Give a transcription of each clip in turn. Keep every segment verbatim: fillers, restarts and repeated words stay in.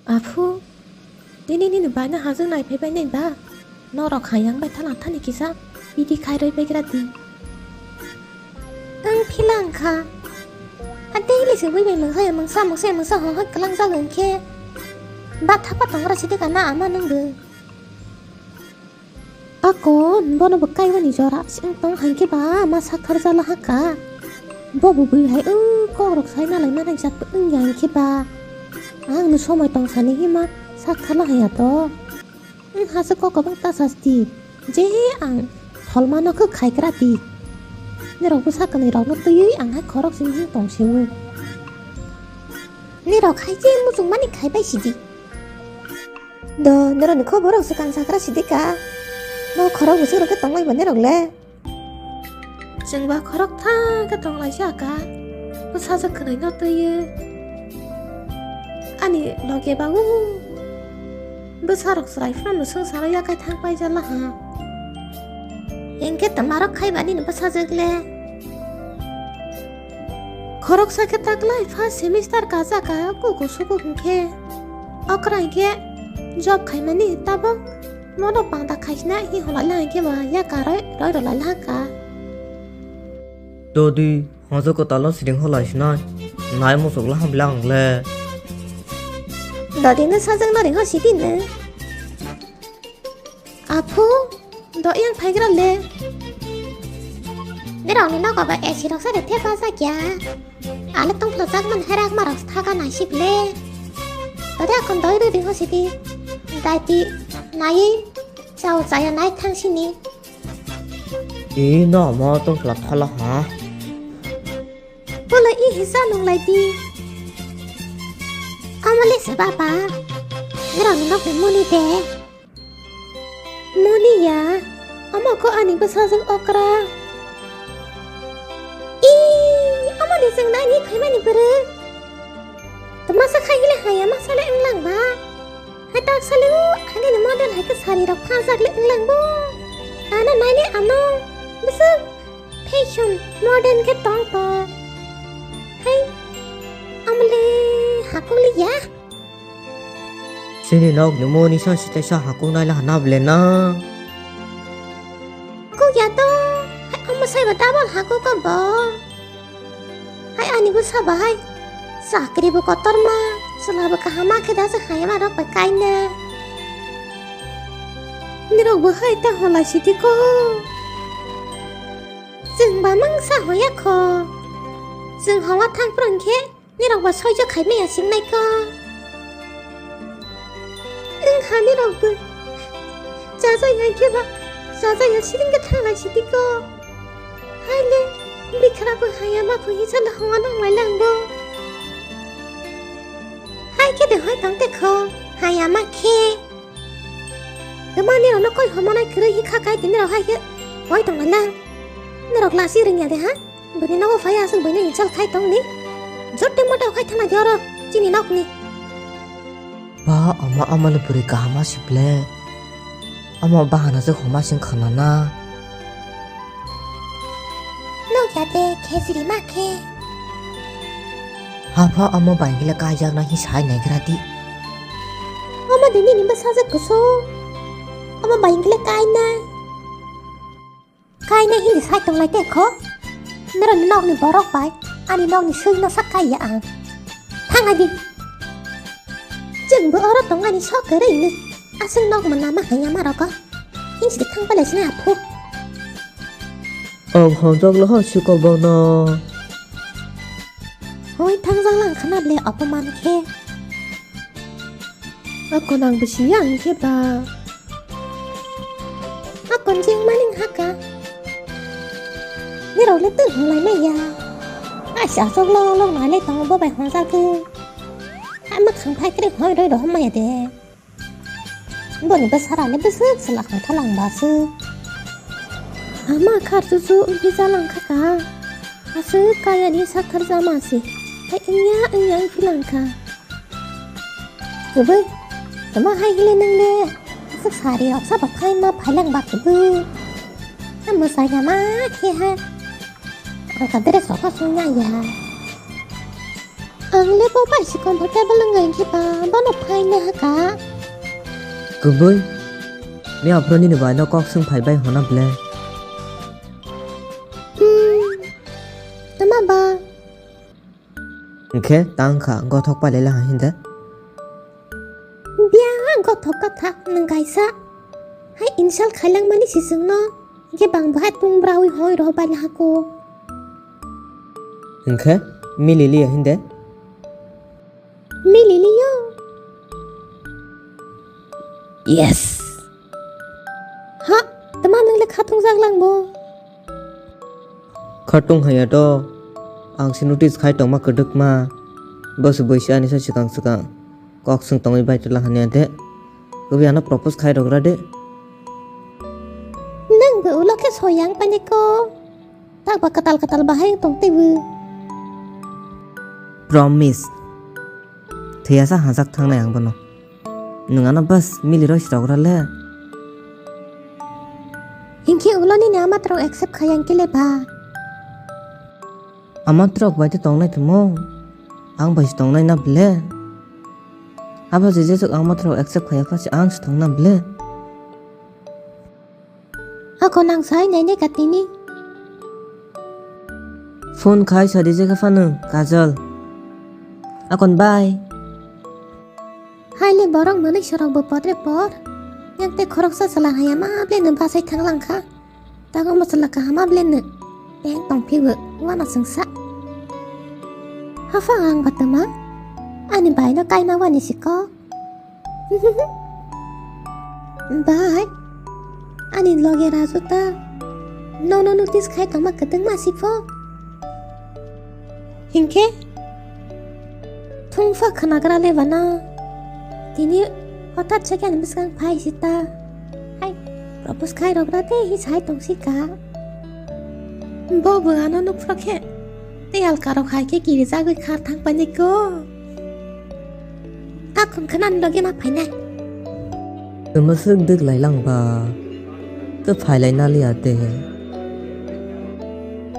Aphu, tini nini baino hajwk naiphai bai nai ba? Norok hayang bai thala thani kisa piti khairwi baigra di. Ang philang kha. A daily se bui bai mungsa mungsa mungsa hon hoi kwlang jago hwnkhe. Ba thapa tongra sidi kana ama nungbo. Akon bono bo kaiwani jora se wng tong hai khe ba ma sak kharjala ha ka. Bo bo bui hai wng kok rok sai nalai manai jat wng ya hai khe ba. Ang no somoi tong sani hima sak khala haya to. Wng ha se kok kwbang ta sasti. Je ang tholma no khe khai kra di. Nirok bwsa kwnwi rok no twiwi ang hai khorok simi tong se o. Nirok hai je muchung mani khai bai sidi. Do, norokni khobor rok swkang sakra sidi ka. Bo khorok bwswk rok khe tongmai bo norok le. Chwng ba khorok thang khe tong lai sa ka. Bwsajwk khwnwi no twiwi. Ani loge ba o. Bwsa rok chwrai phano swng sano yakai thang pai jala ha. Hinkhe tama rok khai ba nini bwsajwk le. Khoroksa khe taklai first semester kajak ka kuku suku hinkhe. Okra hinkhe job khaimani tabok mono pangta khaisna hi holai la hinkhe ba ya karoi roi rwlai la ka. Dodi, hojok kwtal no siring holai sinai. Nai muchuk la hamle ang le. Dodi no sajak no ring ho sidi no. Aphu, do yang phaigra le. Nirok ni nogo ba A C rok sa de thepa sa kya. Ale tong phla jak man herak ma rok thaga nai sip le. Tade akon doi ri ri ho sidi. Dai ti nai chao chaya nai thang sini. I no mo tong phla thala ha. Polo i hisa nung lai di. Amale se baba. Nirok ni nok ni muni de. Moni ya, omo ko ani bwsajwk okra. I, omo ni chwng naini phaimani bwrwi. Twmasa khai hile haya masa le wnglang ba. Hai tak sale o, ani ni model hai khe sari rok phajak le wnglang bo. Ano naile ano, bwswk fashion modern khe tong to. Hai, omo le hakuk li ya. Chini nok ni moni sa sita sa hakuk nai la hana ble na. Kuk ya to, hai omo sai ba double hakuk ko bo. Hai ani bo sa ba hai. Chakri bo kotor ma, chwla bo kaham ma khe da se hai ma rok bai kai na. Nirok bo hai ta holai siti ko. Chwng ba mangsa hoya kho. Chwng hawa thang prang khe. Nirok ba soijo khai maya singnai ko. Wng ha nirok bo. Chajai hai khe ba. Chajai ya siring khe thanglai sidi ko. Hai le. Bikhra bo haya ma phui sa la hoa nang lai lang bo. Hai khe de hoi tong te kho. Haya ma khe. Gama nirok no koi homo nai kwrwi hi kha kai tini rok hai khe. Hoi tong lai lang. Nirok lasi ring ya de ha. Bini nogo phai aswk buino insult khai tongni. Jote mote khai thana di oro chini nokni. Ba ama ama le bwrwi kaham asiple. Ama bahana se homa sing khana na. Nokya de khejri ma khe. Hapha ama bangile kaijak na hi sai naigra di. Ama de nini bwsajwk kusu. Ama bangile kai na. Kainai hindi sai tonglai te kho. Norokni nokni borok bai ani nokni swino sak kai ya ang. Thangai di. Chwngbo oro tongani sok kwrwi ni. Aswk nok mwnama haiya ma rogo. Hingsidi thang palai sini aphu. Ang hamjak laha sikok bangna. Hoi thangjak lang khana ble opoman khe. Akon ang bisi ya ang khe ba. Akon jing maning haka. Nirok le twi hwnlai maya. Aisa asok long long nai le tongo bo bai hwnjak khe. Ama khang phai kre hoi roi rohom maya de. Boni bwsara le bwswk se lakhang thalang ba se. Ama khar chuchu wngphi jalang kha ka. Aswk kaya ni sathar jama se. Hai wngya wngya wngphi lang kha. Kwbwi, tamo hai hile nang le. Aswk sari rok sa ba phai ma phai lang ba kwbwi. Amo saya ma khe ha. Ang ka dress rok ha sung ya ya. Ang le bo bai se comfortable wngwi khe ba, bono phaina haka. Kubui, mi aphuru nini bai no kok swng phai bai hona ble. Hmm, tama ba? Hwnkhe tang kha, gothok pailai la ha hinde. Bia gothok kha thak nwng kaisa. Hai insult khailangmani si chwngno. Hwnkhe bang bahai tung braui hoi roh bai la hako. Hwnkhe mili liya hinde. Mili liyo. Yes. Ha, tama nwng le khatung jak lang bo. Khatung haya to, ang se notice khai tongma kwdwkma. Bo se boise ani sa swkang swkang kok swng tongwi bai tla hanya de. Kubui ano propose khai rogra de. Nwng bo ulo khe soyang pani ko. Tak ba kwtal kwtal bahai wng tong teibo. Promise. Thwiyasa hajak thangnai ang bono. Nwng ano bas mili roi srogra le. Hinkhe ulo nini ama trok accept khaya hinkhe le ba. Ama trok bai te tongnai tongmo. Ang bai se tongnai na ble. Abo je jesuk ama trok accept khaya pha se ang se tongna ble. Ako nang sai nai nai katini. Phone khai sadi je kha phano, Kajol. Akon bai. Hai le borok mwnwi sorok bo potre por. Yang te khoroksa chwla haya ma ble no basai thang lang kha. Tago mo chwla kaham ma ble no. Peng tong phi bo wana sengsa. Hafa ang batama. Ani bai no kai ma wani si kok. Bai, ani loge Raju ta nono notice khai tongma kwtwngma si pho. Hinkhe thungpha khwnagra le bana. Tini hothat se khe ani bwskang phai si ta. Hai, propose khai rogra de hi sai tong si ka. Bo bo ano nukphro khe tei alkarok hai khe kirijagwi khar thang painai ko. Akon khwnani logi ma phainai. Tuma swk dwk lai lang ba. To phailai naliya de.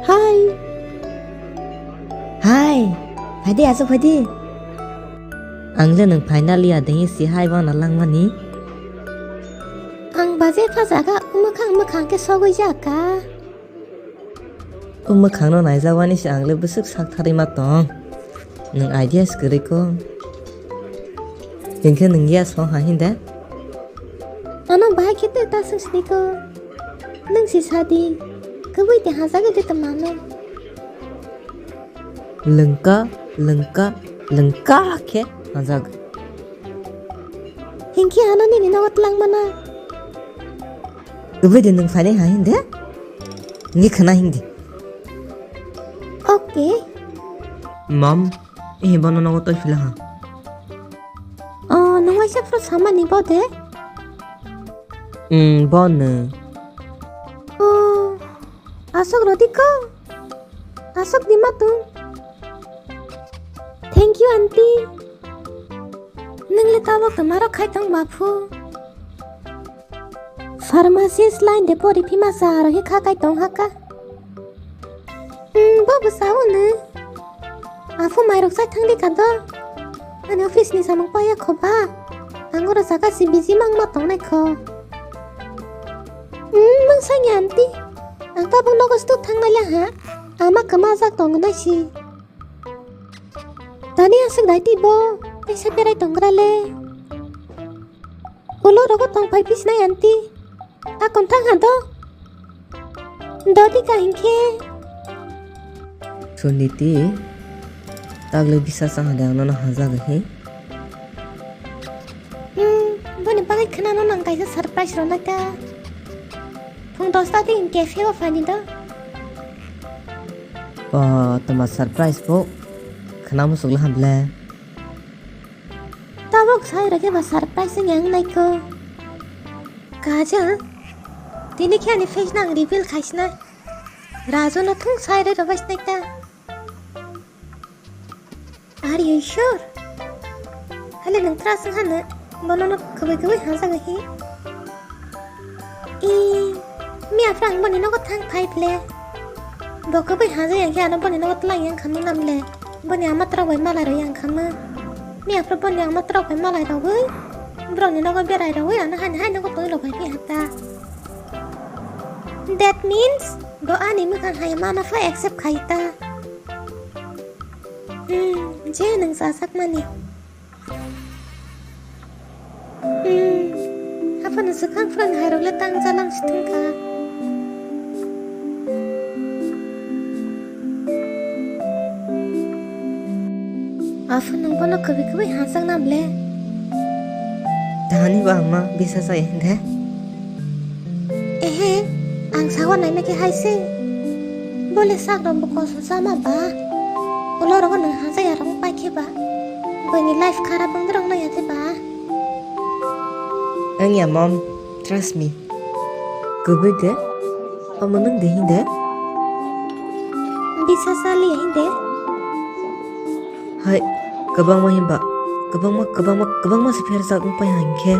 Hai. Hai. Phaidi, aswk phaidi. Ang le nwng phainaliya de si hai wana langmani. Ang baje pha jaga mwkhang mwkhang khe sogwi jaka. O mwkhangno naijak wani se ang le bwswk sak tharwi ma tong. Nwng idea se kwrwi ko. Hinkhe nwng ya song ha hinda? Ano bahai khe tei ta swng sini ko. Nwng se sadi. Kwbwi de hajagwi de tongmano. Lwngka, lwngka, lwngka khe hajak. Hinkhe ano nini nogo twlangmana. Kwbwi de nwng phainai ha hinde? Ngi khna hindi. Okay. Mom, eh, bono nogo toi phila ha. Oh, nwng waisa phuru samani bo de? Hmm, bono. Oh, aswk rodi ko? Aswk di ma tung. Thank you, aunty. Nwng le tabuk tongma rok khai tong ba phu? Pharmacist line de pori phima sa aro hi kha kai tong ha ka. Hmm, bo bwsa o nw. Aphu mairok chai thang di ka do. Ani office ni samung paya kho ba. Ang oro jaga si busy mang ma tong nai kho. Hmm, mang sa ni aunty. Ang tabuk nogo stuk thang nai ya ha. Ama kwma jak tong nai si. Tani aswk dai ti bo. Tei sa berai tong gra le. Ulo rogo tong pai phi sinai aunty. Akon thang ha do. Dodi ka hinkhe. Suniti, tagle bisa sang hade ang nono hajaga he. Hmm, boni bagwi khwnano nang kaisa surprise rwnai ta. Phung dosta di cafe o phani do. O, toma surprise bo. Khwnamo sugla hamble. Tabuk sai rwkhe ba surprise wngya wngnai ko. Kajal, tini khe ani face no ang reveal khaisna. Raju no thung sai rw rwbai snai ta. Are you sure? Hale nwng trust wng hano, bono no kwbwi kwbwi hajak hi. Ee, mi aphra ang boni nogo thang phai phle. Bo kwbwi hajak yang khe ano boni nogo twlang yang khamung nam le. Boni ama trok bai malai rwi ang kha ma. Miya phuru boni ama trok bai malai rogwi, borokni nogo berai rogwi, ano haino hai nogo tongwi rok bai phiya ta. That means, bo ani mwkhang hai mano pha accept khai ta. Hmm, je nwng chasakmani. Hmm, aphano swkang phwrwng hairok le tang jalang si thung kha. Aphano bono kwbwi kwbwi hachak na ble. Tani ba ma bisa jai hinde. Ehe, ang sago naima khe hai se. Bole sak rok bo koso sama ba. Ulo rogo nwng hachai ya rok pai khe ba. Bini life kharap wng rok nai ya te ba. Wng ya mom, trust me. Kubui de, omo nwng de hinde. Bisa sali ya hinde. Hai, kwbangma himba, kwbangma, kwbangma, kwbangma se pherjak wng pai ha hinkhe.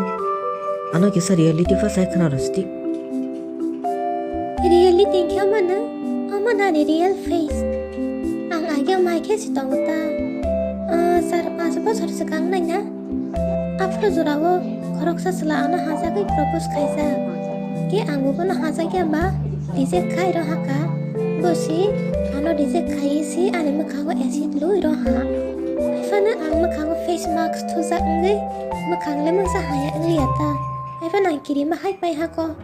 Ano kisa reality pha sai khna rw sidi. Reality hinkhe omo no, omo no ani real face. Ang age mai khe si tongo ta. Ah, char panch bochor swkang nai na. Aphuru jorao khoroksa chwla ano hajagwi propose khaijak. Khe ang bo bono hajakya ba reject khai rw haka. Bo si ano reject khaiwi si ani mwkhango acid lui rw ha. Haiphano ang mwkhango face mask thujak wngwi mwkhang le mungsa haya wngliya ta. Haiphano ang kirima hai pai hako.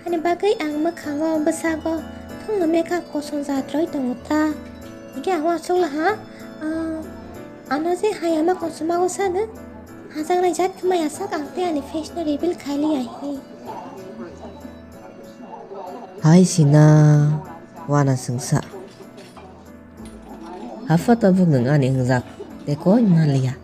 Ani bagwi ang mwkhango bwsago thungno makeup kosong jat rwi tongo ta. Hingkhe ang uansukla ha, ah, ano je hayama kosoma o sano hajaknai jat khe maya sak ang tei ani face no reveal khai liya hi. Hai sina wana sungsa. Hapha tabuk nwng ani wngjak tei koi manliya.